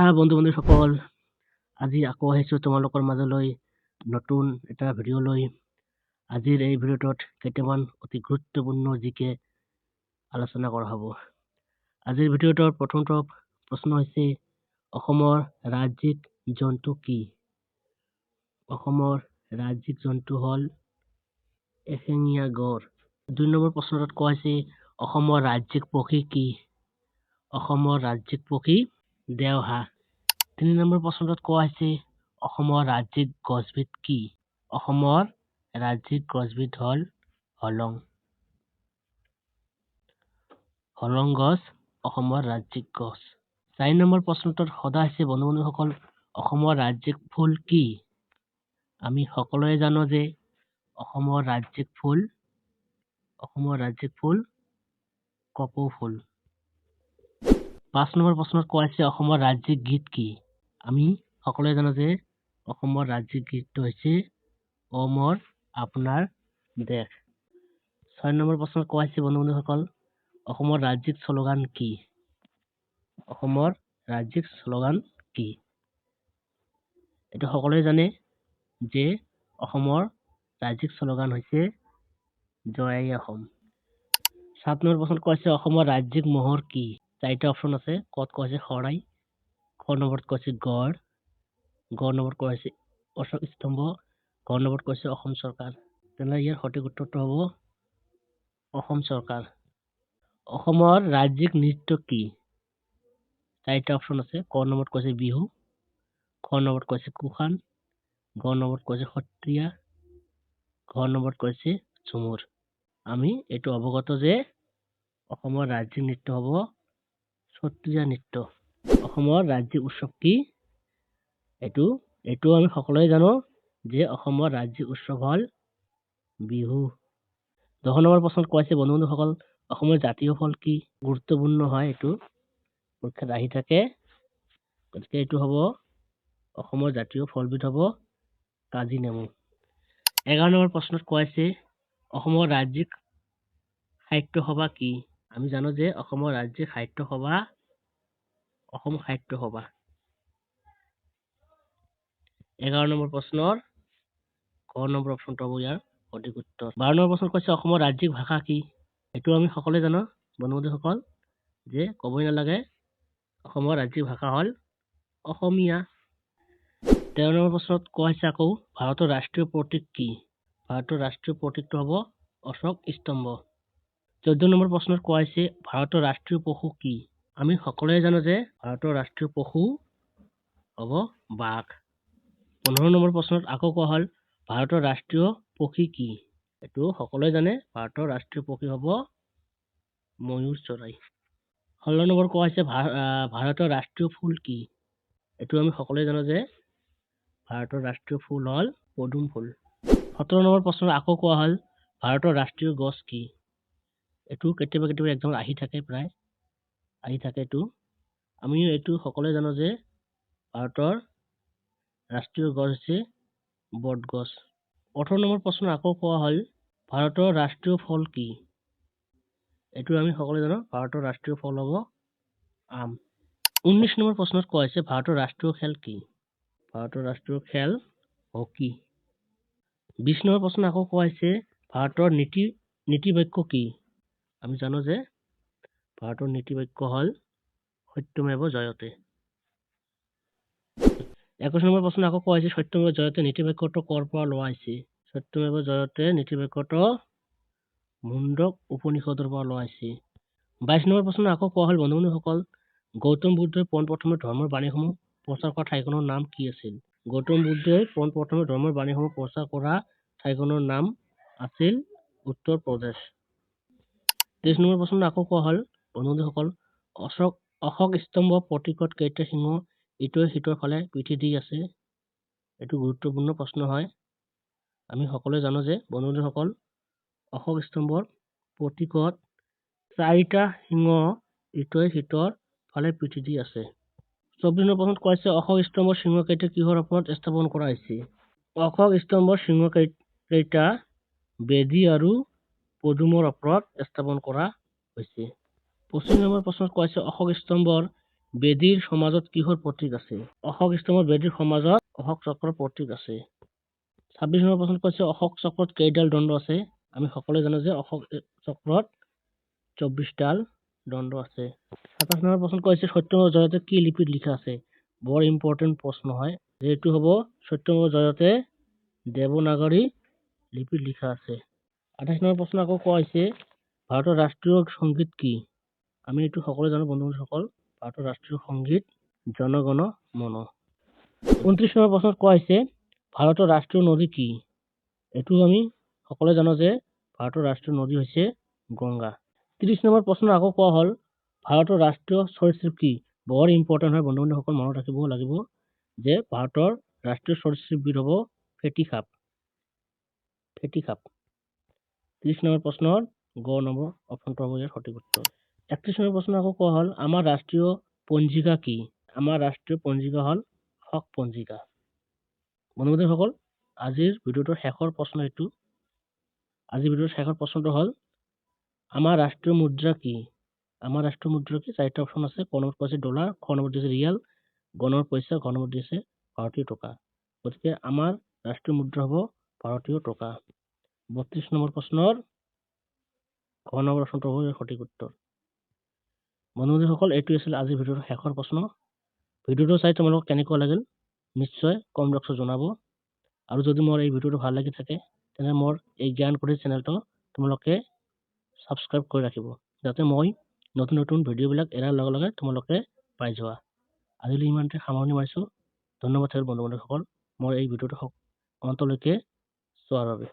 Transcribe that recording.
নমস্কাৰ বন্ধু বান্ধৱীসকল, আজি আকৌ আহিছোঁ তোমালোকৰ মাজলৈ নতুন এটা ভিডিঅ' লৈ। আজিৰ এই ভিডিঅ'টোত কেইটামান অতি গুৰুত্বপূৰ্ণ জিকে আলোচনা কৰা হ'ব। আজিৰ ভিডিঅ'টোৰ প্ৰথমটো প্ৰশ্ন হৈছে, অসমৰ ৰাজ্যিক জন্তু কি? অসমৰ ৰাজ্যিক জন্তু হ'ল এশিঙীয়া গঁড়। 2 নম্বৰ প্ৰশ্নটোত কোৱা হৈছে, অসমৰ ৰাজ্যিক পক্ষী কি? অসমৰ ৰাজ্যিক পক্ষী দেওহাঁহ। 3 নম্বৰ প্ৰশ্নটোত কোৱা হৈছে, অসমৰ ৰাজ্যিক গছবিধ কি? অসমৰ ৰাজ্যিক গছবিধ হ'ল হলং। হলং গছ অসমৰ ৰাজ্যিক গছ। 4 নম্বৰ প্ৰশ্নটোত সোধা হৈছে বন্ধু বান্ধৱীসকল, অসমৰ ৰাজ্যিক ফুল কি? আমি সকলোৱে জানো যে অসমৰ ৰাজ্যিক ফুল কপৌ ফুল। 5 নম্বৰ প্ৰশ্নত কোৱা হৈছে, অসমৰ ৰাজ্যিক গীত কি? আমি সকলোৱে জানো যে অসমৰ ৰাজ্যিক গীতটো হৈছে অ মোৰ আপোনাৰ দেশ। 6 নম্বৰ প্ৰশ্নত কোৱা হৈছে বন্ধু বান্ধৱীসকল, অসমৰ ৰাজ্যিক শ্লোগান কি? অসমৰ ৰাজ্যিক শ্লোগান কি? এইটো সকলোৱে জানে যে অসমৰ ৰাজ্যিক শ্লোগান হৈছে জয় আই অসম। 7 নম্বৰ প্ৰশ্নত কোৱা হৈছে, অসমৰ ৰাজ্যিক মোহৰ কি? চাৰিটা অপশ্যন আছে। কত কোৱা হৈছে শৰাই, খ নম্বৰত কোৱা হৈছে গড়, গ নম্বৰত কোৱা হৈছে অশোক স্তম্ভ, ঘ নম্বৰত কোৱা হৈছে অসম চৰকাৰ। তেনেহ'লে ইয়াৰ সঠিক উত্তৰটো হ'ব অসম চৰকাৰ। অসমৰ ৰাজ্যিক নৃত্য কি? চাৰিটা অপশ্যন আছে। ক নম্বৰত কৈছে বিহু, খ নম্বৰত কৈছে কুষাণ, গ নম্বৰত কৈছে সত্ৰীয়া, ঘ নম্বৰত কৈছে ঝুমুৰ। আমি এইটো অৱগত যে অসমৰ ৰাজ্যিক নৃত্য হ'ব সত্ৰীয়া নৃত্য। অসমৰ ৰাজ্যিক উৎসৱ কি? এইটো আমি সকলোৱে জানো যে অসমৰ ৰাজ্যিক উৎসৱ হ'ল বিহু। 10 নম্বৰ প্ৰশ্নত কোৱা হৈছে বন্ধু বান্ধৱীসকল, অসমৰ জাতীয় ফল কি? গুৰুত্বপূৰ্ণ হয়, এইটো পৰীক্ষাত আহি থাকে। গতিকে এইটো হ'ব অসমৰ জাতীয় ফলবিধ হ'ব কাজি নেমু। 11 নম্বৰ প্ৰশ্নত কোৱা হৈছে, অসমৰ ৰাজ্যিক সাহিত্য সভা কি? আমি জানো যে অসমৰ ৰাজ্যিক সাহিত্য সভা অসম সাহিত্য সভা। 11 নম্বৰ প্ৰশ্নৰ ক নম্বৰ অপশ্যনটো হ'ব ইয়াৰ সঠিক উত্তৰ। 12 নম্বৰ প্ৰশ্নত কৈছে, অসমৰ ৰাজ্যিক ভাষা কি? এইটো আমি সকলোৱে জানো বন্ধু বান্ধৱীসকল, যে ক'বই নালাগে, অসমৰ ৰাজ্যিক ভাষা হ'ল অসমীয়া। 13 নম্বৰ প্ৰশ্নত কোৱা হৈছে আকৌ, ভাৰতৰ ৰাষ্ট্ৰীয় প্ৰতীক কি? ভাৰতৰ ৰাষ্ট্ৰীয় প্ৰতীকটো হ'ব অশোক স্তম্ভ। 14 নম্বৰ প্ৰশ্নত কোৱা হৈছে, ভাৰতৰ ৰাষ্ট্ৰীয় পশু কি? আমি সকলোৱে জানো যে ভাৰতৰ ৰাষ্ট্ৰীয় পশু হ'ব বাঘ। 15 নম্বৰ প্ৰশ্নত আকৌ কোৱা হ'ল, ভাৰতৰ ৰাষ্ট্ৰীয় পক্ষী কি? এইটো সকলোৱে জানে, ভাৰতৰ ৰাষ্ট্ৰীয় পক্ষী হ'ব ময়ূৰ চৰাই। 16 নম্বৰ কোৱা হৈছে, ভাৰতৰ ৰাষ্ট্ৰীয় ফুল কি? এইটো আমি সকলোৱে জানো যে ভাৰতৰ ৰাষ্ট্ৰীয় ফুল হ'ল পদুম ফুল। 17 নম্বৰ প্ৰশ্নত আকৌ কোৱা হ'ল, ভাৰতৰ ৰাষ্ট্ৰীয় গছ কি? এইটো কেতিয়াবা কেতিয়াবা একদম আহি থাকে, প্ৰায় আহি থাকে এইটো। আমিও এইটো সকলোৱে জানো যে ভাৰতৰ ৰাষ্ট্ৰীয় গছ হৈছে বটগছ। 18 নম্বৰ প্ৰশ্ন আকৌ কোৱা হ'ল, ভাৰতৰ ৰাষ্ট্ৰীয় ফল কি? এইটো আমি সকলোৱে জানো, ভাৰতৰ ৰাষ্ট্ৰীয় ফল হ'ব আম। 19 নম্বৰ প্ৰশ্নত কোৱা হৈছে, ভাৰতৰ ৰাষ্ট্ৰীয় খেল কি? ভাৰতৰ ৰাষ্ট্ৰীয় খেল হকী। 20 নম্বৰ প্ৰশ্ন আকৌ কোৱা হৈছে, ভাৰতৰ নীতিবাক্য কি? আমি জানো যে ভাৰতৰ নীতিবাক্য হ'ল সত্যমেৱ জয়তে। 21 নম্বৰ প্ৰশ্ন আকৌ কোৱা হৈছে, সত্যমেৱ জয়তে নীতিবাক্যটো ক'ৰ পৰা লোৱা হৈছে? সত্যমেৱ জয়তে নীতিবাক্যটো মুণ্ডক উপনিষদৰ পৰা লোৱা হৈছে। 22 নম্বৰ প্ৰশ্ন আকৌ কোৱা হ'ল বন্ধু বান্ধৱীসকল, গৌতম বুদ্ধই পোনপ্ৰথমে ধৰ্মৰ বাণীসমূহ প্ৰচাৰ কৰা ঠাইখনৰ নাম কি আছিল? গৌতম বুদ্ধই পোনপ্ৰথমে ধৰ্মৰ বাণীসমূহ প্ৰচাৰ কৰা ঠাইখনৰ নাম আছিল উত্তৰ প্ৰদেশ। 23 নম্বৰ প্ৰশ্ন আকৌ কোৱা হ'ল বন্ধু বান্ধৱীসকল, অশোক স্তম্ভ প্ৰতীকত কেইটা সিংহ ইটোৱে সিটোৰ ফালে পিঠি দি আছে? এইটো গুৰুত্বপূৰ্ণ প্ৰশ্ন হয়। আমি সকলোৱে জানো যে বন্ধু বান্ধৱীসকল, অশোক স্তম্ভৰ প্ৰতীকত চাৰিটা সিংহ ইটোৱে সিটোৰ ফালে পিঠি দি আছে। 24 নম্বৰ প্ৰশ্নত কোৱা হৈছে, অশোক স্তম্ভৰ সিংহ কেইটা কিহৰ ওপৰত স্থাপন কৰা হৈছে? অশোক স্তম্ভৰ সিংহ কেইটা বেদী আৰু পদুমৰ ওপৰত স্থাপন কৰা হৈছে। 25 নম্বৰ প্ৰশ্নত কোৱা হৈছে, অশোক স্তম্ভৰ বেদীৰ সমাজত কিহৰ প্ৰতীক আছে? অশোক স্তম্ভৰ বেদীৰ সমাজত অশোক চক্ৰৰ প্ৰতীক আছে। 26 নম্বৰ প্ৰশ্ন কৈছে, অশোক চক্ৰত কেইডাল দণ্ড আছে? আমি সকলোৱে জানো যে অশোক চক্ৰত 24ডাল দণ্ড আছে। 27 নম্বৰ প্ৰশ্ন কৈছে, সত্যমেৱ জয়তে কি লিপিত লিখা আছে? বৰ ইম্পৰ্টেণ্ট প্ৰশ্ন হয়। এইটো হ'ব সত্যমেৱ জয়তে দেৱনাগৰী লিপিত লিখা আছে। 28 নম্বৰ প্ৰশ্ন আকৌ কোৱা হৈছে, ভাৰতৰ ৰাষ্ট্ৰীয় সংগীত কি? আমি এইটো সকলোৱে জানো বন্ধু বান্ধৱীসকল, ভাৰতৰ ৰাষ্ট্ৰীয় সংগীত জনগণ মন। 29 নম্বৰ প্ৰশ্নত কোৱা হৈছে, ভাৰতৰ ৰাষ্ট্ৰীয় নদী কি? এইটো আমি সকলোৱে জানো যে ভাৰতৰ ৰাষ্ট্ৰীয় নদী হৈছে গংগা। 30 নম্বৰ প্ৰশ্ন আকৌ কোৱা হ'ল, ভাৰতৰ ৰাষ্ট্ৰীয় সৰীসৃপ কি? বৰ ইম্পৰ্টেণ্ট হয় বন্ধু বান্ধৱীসকল, মনত ৰাখিব লাগিব যে ভাৰতৰ ৰাষ্ট্ৰীয় সৰীসৃপবিধ হ'ব ফেঁটী সাপ। ফেঁটী সাপ। 30 নম্বৰ প্ৰশ্নৰ গ নম্বৰ অপশ্যনটো হ'ব ইয়াৰ সঠিক উত্তৰ। 31 নম্বৰ প্ৰশ্ন আকৌ কোৱা হ'ল, আমাৰ ৰাষ্ট্ৰীয় পঞ্জিকা কি? আমাৰ ৰাষ্ট্ৰীয় পঞ্জিকা হ'ল শক পঞ্জিকা। বন্ধু বান্ধৱীসকল, আজিৰ ভিডিঅ'টোৰ শেষৰ প্ৰশ্ন এইটো। আজিৰ ভিডিঅ'টোৰ শেষৰ প্ৰশ্নটো হ'ল, আমাৰ ৰাষ্ট্ৰীয় মুদ্ৰা কি? আমাৰ ৰাষ্ট্ৰীয় মুদ্ৰা কি? চাৰিটা অপশ্যন আছে। ক নম্বৰত কৈছে ডলাৰ, খ নম্বৰত দিছে ৰিয়েল, গ নম্বৰ পইচা, ঘ নম্বৰত দিছে ভাৰতীয় টকা। গতিকে আমাৰ ৰাষ্ট্ৰীয় মুদ্ৰা হ'ব ভাৰতীয় টকা। 32 নম্বৰ প্ৰশ্নৰ ঘ নম্বৰ অপশ্যনটো হ'ব ইয়াৰ সঠিক উত্তৰ। বন্ধু বান্ধৱীসকল, এইটো আছিল আজিৰ ভিডিঅ'টোৰ শেষৰ প্ৰশ্ন। ভিডিঅ'টো চাই তোমালোকক কেনেকুৱা লাগিল নিশ্চয় কমেণ্ট বক্সত জনাব। আৰু যদি মোৰ এই ভিডিঅ'টো ভাল লাগি থাকে, তেনে মোৰ এই জ্ঞান কুটিৰ চেনেলটো তোমালোকে ছাবস্ক্ৰাইব কৰি ৰাখিব, যাতে মই নতুন নতুন ভিডিঅ'বিলাক এৰাৰ লগে লগে তোমালোকে পাই যোৱা। আজিলৈ ইমানতে সামৰণি মাৰিছোঁ। ধন্যবাদ থাকিল বন্ধু বান্ধৱীসকল, মোৰ এই ভিডিঅ'টো অন্তলৈকে চোৱাৰ বাবে।